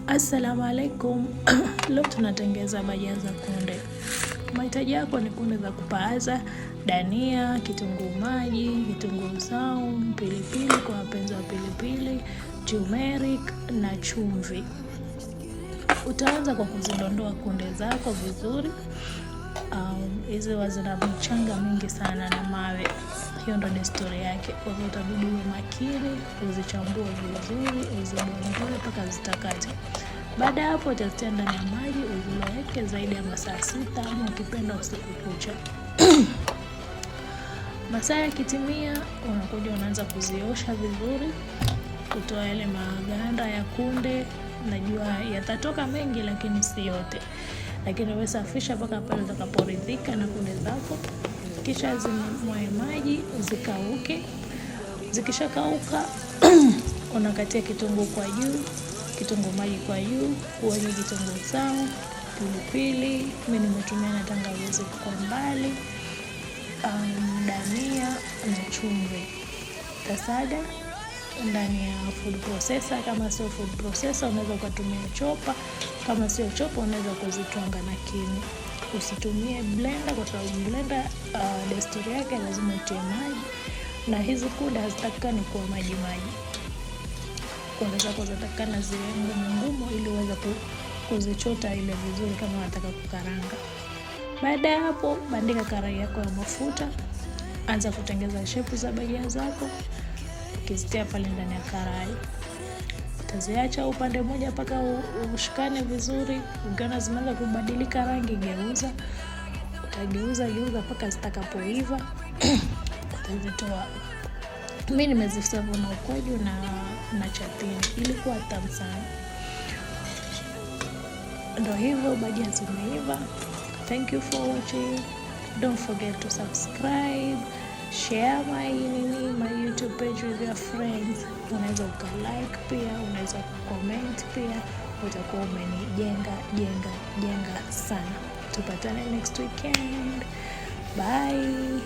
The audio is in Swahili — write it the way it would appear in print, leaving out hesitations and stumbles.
Assalamu alaikum. Leo tunatengeza bajia za kunde. Mahitaji yako ni kunde za kupaaza, dania, kitunguu maji, kitunguu saumu, pilipili kwa wapenzi wa pilipili, turmeric na chumvi. Utaanza kwa kuzidondoa kunde zako vizuri. Hizi huwa zina mchanga mingi sana na mawe, hiyo ndo desturi yake. Kwa hivyo utabidi uwe makini, uzichambue vizuri, uzidondoe mpaka zitakate. Baada ya hapo utazitia ndani ya maji uziloweke zaidi ya masaa 6 ama ukipenda usiku kucha. Masaa yakitimia, unakuja unaanza kuziosha vizuri, kutoa yale maganda ya kunde. Najua yatatoka mengi, lakini si yote, lakini wewe safisha mpaka pale utakaporidhika na kunde zako, kisha zimwae maji zikauke. Zikishakauka, unakatia kitunguu kwa juu, kitunguu maji kwa juu, kuwenye kitunguu saumu, pilipili, mimi nimetumia na tangawizi kwa mbali, dania na chumvi. Utasaga ndani ya food processor. Kama sio food processor, unaweza ukatumia chopper. Kama sio chopper, unaweza kuzitwanga na kinu. Usitumie blender kwa sababu blender, desturi yake lazima utie maji, na hizi kunde hazitakikani kuwa maji maji. Kunde zako zinatakikana ziwe ngumu ngumu ili uweze kuzichota ile vizuri kama unataka kukaranga. Baada ya hapo, bandika karai yako ya mafuta, anza kutengeza shepu za bajia zako, ukizitia pale ndani ya karai. Utaziacha upande mmoja mpaka ushikane vizuri. Ukiona zimeanza kubadilika rangi, geuza. Utageuza geuza mpaka zitakapoiva, utazitoa. Mi nimeziserve na ukwaju na chatini, ilikuwa tamu sana. Ndo hivyo, bajia zimeiva. Thank you for watching. Don't forget to subscribe, share my nini, my YouTube page with your friends. Unaweza uka like pia, unaweza kucomment pia, utakuwa umenijenga jenga jenga sana. Tupatane next weekend. Bye.